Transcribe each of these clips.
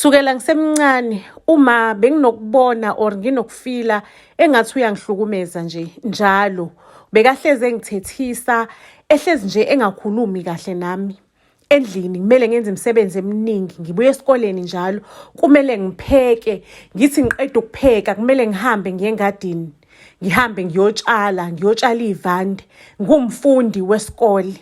Sukela ngisemncane uma benginokubona or nginokufila engathi uyangihlukumeza nje njalo. Bekahlezi engithethisa, ehlezi nje engakhulumi kahle nami. Endlini kumele ngenze imisebenzi eminingi, ngibuye esikoleni njalo kumele ngipheke, ngithi ngiqeda ukupheka kumele ngihambe ngiye engadini, ngihambe ngiyotshala, ngiyotshala iy'vande, ngiwumfundi wesikole.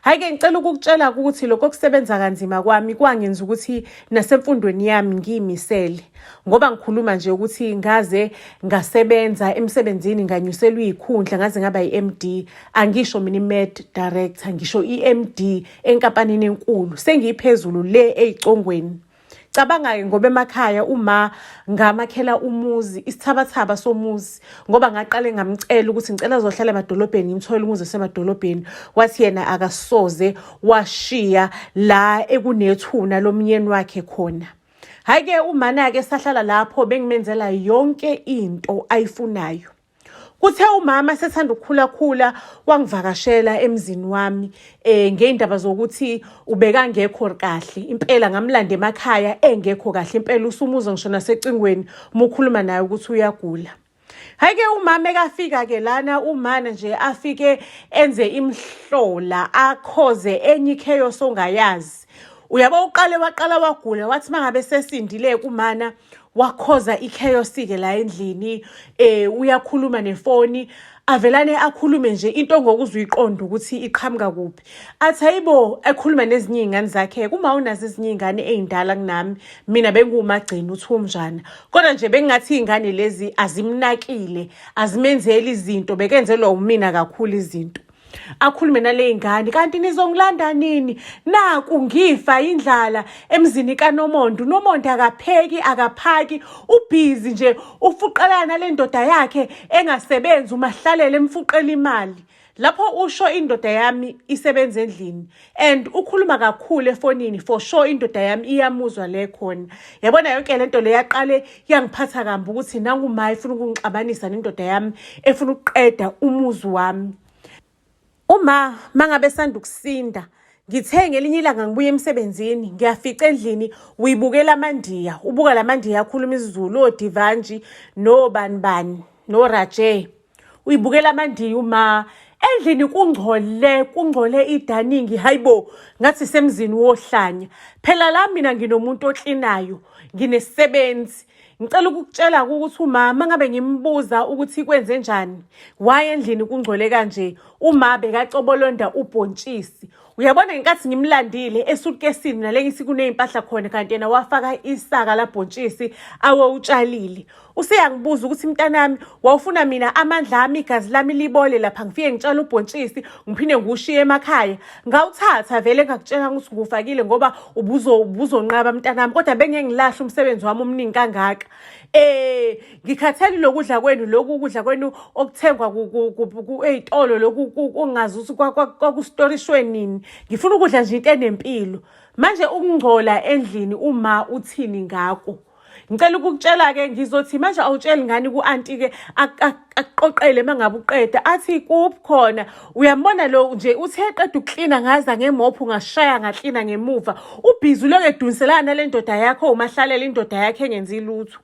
Hhayi-ke ngicela ukukutshela ukuthi lokho kusebenza kanzima kwami kwangenza ukuthi nasemfundweni yami ngiyimisele ngoba ngikhuluma nje ukuthi ngaze ngasebenza emsebenzini nganyuselwa iy'khundla ngaze ngaba i-M_D angisho mina i-med director ngisho i-M_D enkampanini enkulu sengiyiphezulu le ey'congweni. Cabanga-ke ngoba emakhaya uma ngamakhela umuzi isithabathaba somuzi ngoba ngaqale ngamcela ukuthi ngicela azohlala emadolobheni ngimthole umuzi osemadolobheni wathi yena akasoze washiya la ekunethuna lomyeni wakhe khona. Hhayi-ke umana-ke sahlala lapho bengimenzela yonke into ayifunayo. Kuthe umama sethanda ukukhulakhula wangivakashela emzini wami ngey'ndaba zokuthi ubekangekho kahle impela ngamlanda emakhaya engekho kahle impela usumuzwa ngisho nasecingweni uma ukhuluma naye ukuthi uyagula. Hhayi-ke umama ekafika-ke lana umana nje afike enze imihlola akhoze enye i-chaos ongayazi. Uyabo uqale waqala wagula wathi uma ngabe sesindile kumana wakhoza i-chaos-ke la endlini uyakhuluma nefoni avelane akhulume nje into ongokuze uyiqonde ukuthi iqhamuka kuphi. Athi hayibo ekhuluma nezinye iy'ngane zakhe kuma unazo ezinye iy'ngane ey'ndala kunami mina bengiwumagcini uthumjana kodwa nje bengingathi iy'ngane lezi azimnakile azimenzeli izinto bekenzelwa umina kakhulu izinto. Akhulume nale ngane kanti nizongilanda nini naku ngifa indlala emzini kaNomonde. UNomonde akapheki akaphaki ubhizi nje ufuqelana nale ndoda yakhe engasebenzi umahlalele emfuqela imali. Lapho usho indoda yami isebenza endlini and ukhuluma kakhulu efonini for sure indoda yami iyamuzwa le khona. Yabona yonke lento le yaqale yangiphatha kambi ukuthi nangu ma efuna ukungixabanisa nendoda yami efuna ukuqeda umuzi wami. Uma mangabe sanda ukusinda ngithe ngelinye ilanga ngibuye emsebenzini ngiyafica endlini uyibukela amandiya ubuka la mandiya akhuluma isiZulu oDivanji nobani bani noRajay uyibukela amandiya uma endlini kungcole kungcole idaningi hayibo ngathi semzini wohlanya phela la mina nginomuntu oklinayo nginesisebenzi ngicela ukukutshela ukuthi umama ngabe ngimbuza ukuthi kwenze njani why endlini kungcole kanje uma bekacobolonda ubhontshisi uyabona ngenkathi ngimlandile esutkesini nale ngithi kuney'mpahla khona kanti yena wafaka isaka labhontshisi awewutshalile useyangibuza ukuthi mntanami wawufuna mina amandla ami igazi lami libole lapha ngifike ngitshala ubhontshisi ngiphinde ngiwushiye emakhaya ngawuthatha vele ngakutshela ukuthi ngiwufakile ngoba ubuzonqaba mntanami kodwa bengeke ngilahle umsebenzi wami omningi kangaka ngikhathele lokudla kwenu lokhu ukudla kwenu okuthengwa ey'tolo lokhu kungazi ukuthi kwakustorishwe nini ngifuna ukudla nje into enempilo manje ukungcola endlini uma uthini ngako ngicela ukukutshela-ke ngizothi manje awutsheli ngani ku-anti-ke akuqoqele uma ngabe uqeda athi kuphi khona uyambona lo nje uthe eqeda ukuklina ngaza ngemophu ngashaya ngaklina ngemuva ubhizi uloke edunselana nale ndoda yakho umahlalela indoda yakhe engenzi lutho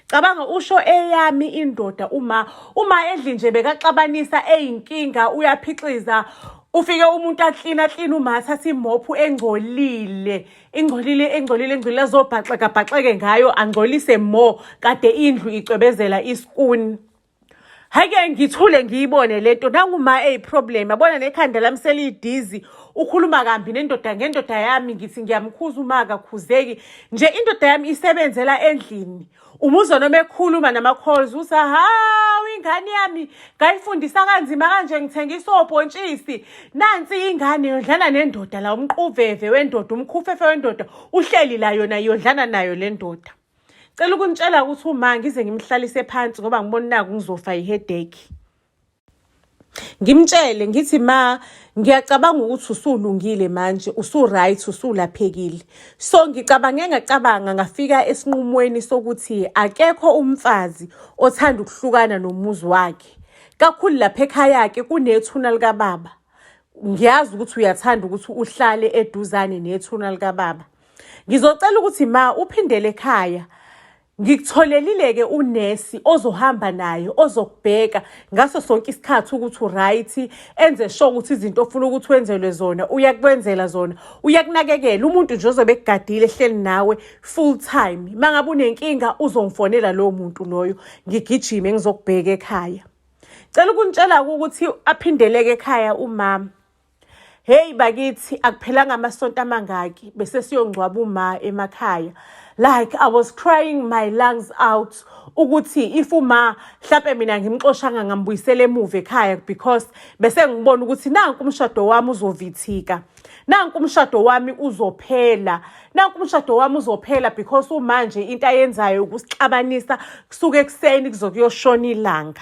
cabanga usho eyami indoda uma uma endlini nje bekaxabanisa eyinkinga uyaphixiza ufike umuntu aklina aklina uma athatha imophu engcolile ingcolile engcolile engcolile azobhaxeka bhaxeke ngayo angcolise more kade indlu icwebezela iskuni. Hhayi-ke ngithule ngiyibone lento nanguma eyi-problem yabona nekhanda lami seliyidizi ukhuluma kambi nendoda ngendoda yami ngithi ngiyamkhuza uma akakhuzeki nje indoda yami isebenzela endlini umuzwa noma ekhuluma nama-calls uthi hawu ingane yami ngayifundisa kanzima kanje ngithengisa obhontshisi nansi ingane yondlana nendoda la umquveve wendoda umkhufefe wendoda uhleli la yona yondlana nayo le ndoda. Cela ukunitshela ukuthi uma ngize ngimhlalise phansi ngoba ngibona naku ngizofa yi-headache. Ngimtshele ngithi ma ngiyacabanga ukuthi usulungile manje usu-right usulaphekile. So ngicabange ngacabanga ngafika esinqumweni sokuthi akekho umfazi othanda ukuhlukana nomuzi wakhe. Kakhulu lapha ekhaya-ke kunethuna likababa. Ngiyazi ukuthi uyathanda ukuthi uhlale eduzane nethuna likababa. Ngizocela ukuthi ma uphindele ekhaya. Ngikutholelile-ke unesi ozohamba naye ozokubheka ngaso sonke isikhathi ukuthi u-right, enze sure ukuthi izinto ofuna ukuthi wenzelwe zona uyakwenzela zona, uyakunakekela. Umuntu nje ozobe ekugadile ehleli nawe full time. Uma ngabe unenkinga uzongifonela lowo muntu loyo, ngigijime ngizokubheka ekhaya. Cela ukunitshela-ke ukuthi aphindeleke ekhaya umama. Hey bakithi, akuphelanga amasonto amangaki bese siyongcwaba uma emakhaya. Like, I was crying my lungs out ukuthi if uma mhlampe mina ngimxoshanga ngambuyisela emuva ekhaya, because bese ngibona ukuthi nanku umshado wami uzovithika, nanku umshado wami uzophela, nanku umshado wami uzophela, because umanje into ayenzayo ukusixabanisa kusuke ekuseni kuzokuyoshona ilanga.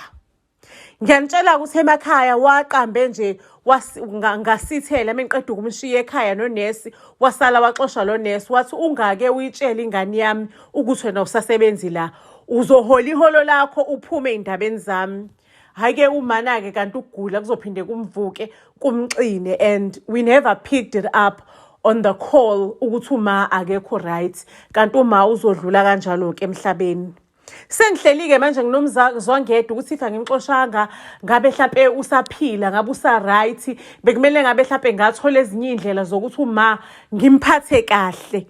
Ngiyanitshela ukuthi emakhaya waqambe nje ngasithela mengiqeda ukumshiya ekhaya nonesi, wasala waxosha lo nesi, wathi ungake uyitshele ingane yami ukuthi wena usasebenzi la, uzohola iholo lakho uphume ey'ndabeni zami. Hhayi-ke umana-ke kanti ukugula kuzophinde kumvuke kumxine, and we never picked it up on the call ukuthi uma akekho right, kanti uma uzodlula kanjalo-ke emhlabeni. Sengihleli-ke manje nginomzwangedwa ukuthi if angimxoshanga ngabe hlampe usaphila, ngabe usa-right. Bekumele ngabe hlampe ngathola ezinye iy'ndlela zokuthi uma ngimphathe kahle.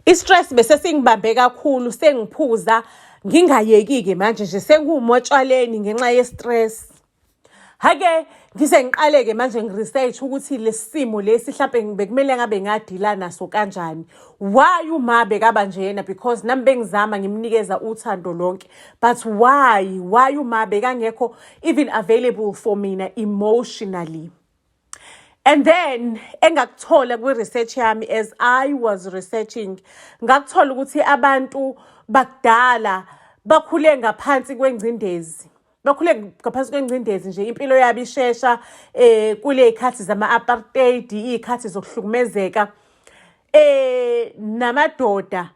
I-stress bese singibambe kakhulu, sengiphuza ngingayeki-ke manje nje, sengiwumotshwaleni ngenxa ye-stress. Hake ngize ngiqale-ke manje ngi-research ukuthi lesi simo lesi hlampe bekumele ngabe nga-deal-a naso kanjani. Why uma bekaba njena? Because nami bengizama ngimnikeza uthando lonke, but why uma bekangekho even available for mina emotionally? And then engakuthola kwi-research yami, as I was researching, ngakuthola ukuthi abantu bakudala bakhule ngaphansi kwengcindezi, bakhule ngaphansi kwengcindezi nje, impilo yabo ishesha kule y'khathi zama-apartheid, iy'khathi zokuhlukumezeka, namadoda.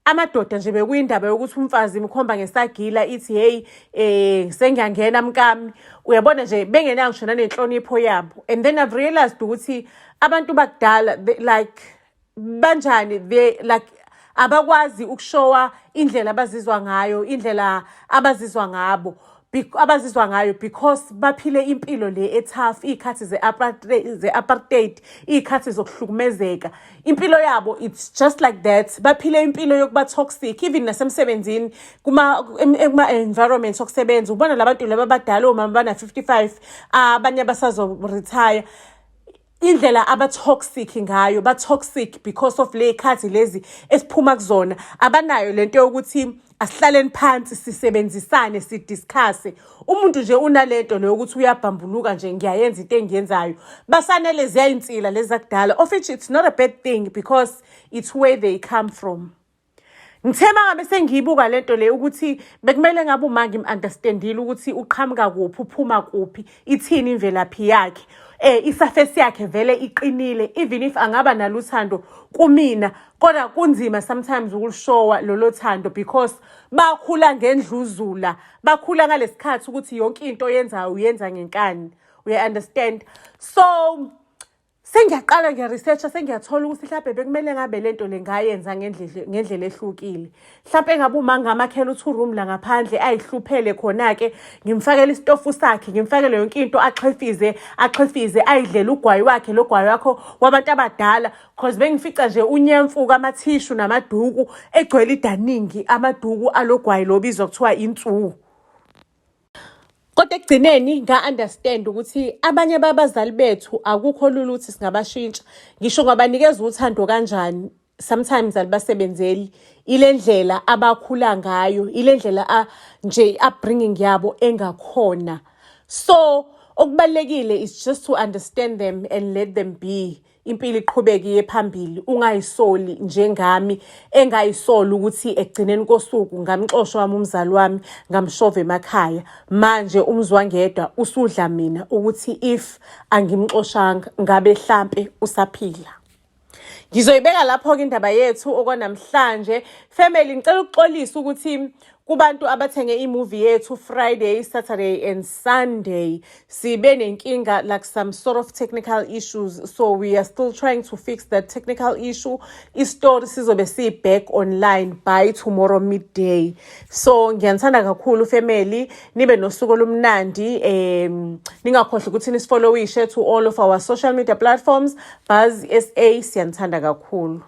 Amadoda nje bekuyindaba yokuthi umfazi imkhomba ngesagila, ithi, "Hey, sengiyangena mkami." Uyabona nje, bengenayo ngisho nanenhlonipho yabo. And then I've realized ukuthi abantu bakudala like banjani, they like abakwazi uku-show-a indlela abazizwa ngayo, indlela abazizwa ngabo, abazizwa ngayo, because baphile impilo le e-tough, iy'khathi ze-apartheid, iy'khathi zokuhlukumezeka. Impilo yabo, it's just like that. Baphile impilo yokuba toxic, even nasemsebenzini, kuma-environment okusebenza. Ubona labantu laba abadala, omama bana-55, abanye abasazo-retire, indlela aba-toxic ngayo. Ba-toxic because of le khathi lezi esiphuma kuzona. Abanayo lento yokuthi asihlaleni phansi sisebenzisane, si-discuss-e. Umuntu nje unalento leyo ukuthi uyabhambuluka nje, ngiyayenza into engiyenzayo. Basanele ziyayinsila lezi zakudala, of which it's not a bad thing because it's where they come from. Ngithe uma ngabe sengiyibuka lento le ukuthi bekumele ngabe uma ngim-understand-ile ukuthi uqhamuka kuphi, uphuma kuphi, ithini imvelaphi yakhe, i-surface yakhe vele iqinile, even if angaba nalo uthando kumina, kodwa kunzima sometimes ukuli-show-a lolo thando because bakhula ngendluzula, bakhula ngalesikhathi ukuthi yonke into oyenzayo uyenza ngenkani. Uya-understand? So sengiyaqala ngiya-research-a, sengiyathola ukuthi mhlawumbe bekumele ngabe lento le ngayenza ngendlela ehlukile. Mhlawumpe ngabe uma ngamakhela u-two room la ngaphandle, ayihluphele khona-ke, ngimfakele isitofu sakhe, ngimfakele yonke into, axhefize, axhefize, ayidlele ugwayi wakhe, lo gwayi wakho wabantu abadala, 'cause bengifica nje unyemfuka, amathishu namaduku egcwele idaningi, amaduku alogwayi lo obizwa kuthiwa insuku. Kodwa ekugcineni nga-understand ukuthi abanye babazali bethu akukho lula ukuthi singabashintsha. Ngisho ungabanikeza uthando kanjani, sometimes alibasebenzeli. Ile ndlela abakhula ngayo, ile ndlela nje upbringing yabo engakhona. So okubalulekile is just to understand them and let them be. Impilo iqhubeke iye phambili, ungayisoli njengami engayisoli ukuthi ekugcineni kosuku ngamxosha wami umzali wami, ngamshova emakhaya. Manje umzwangedwa usudla mina ukuthi if angimxoshanga ngabe hlampe usaphila. Ngizoyibeka lapho-ke indaba yethu okwanamhlanje. Family, ngicela ukuxolisa ukuthi Kubantu abathenge i-movie yethu Friday, Saturday and Sunday, sibe nenkinga, like some sort of technical issues, so we are still trying to fix that technical issue. I-story sizobe siyi-back online by tomorrow midday. So ngiyanithanda kakhulu, family, nibe nosuku olumnandi. Ningakhohlwa ukuthi nisifollowishe to all of our social media platforms, Buzz SA. Siyanithanda kakhulu.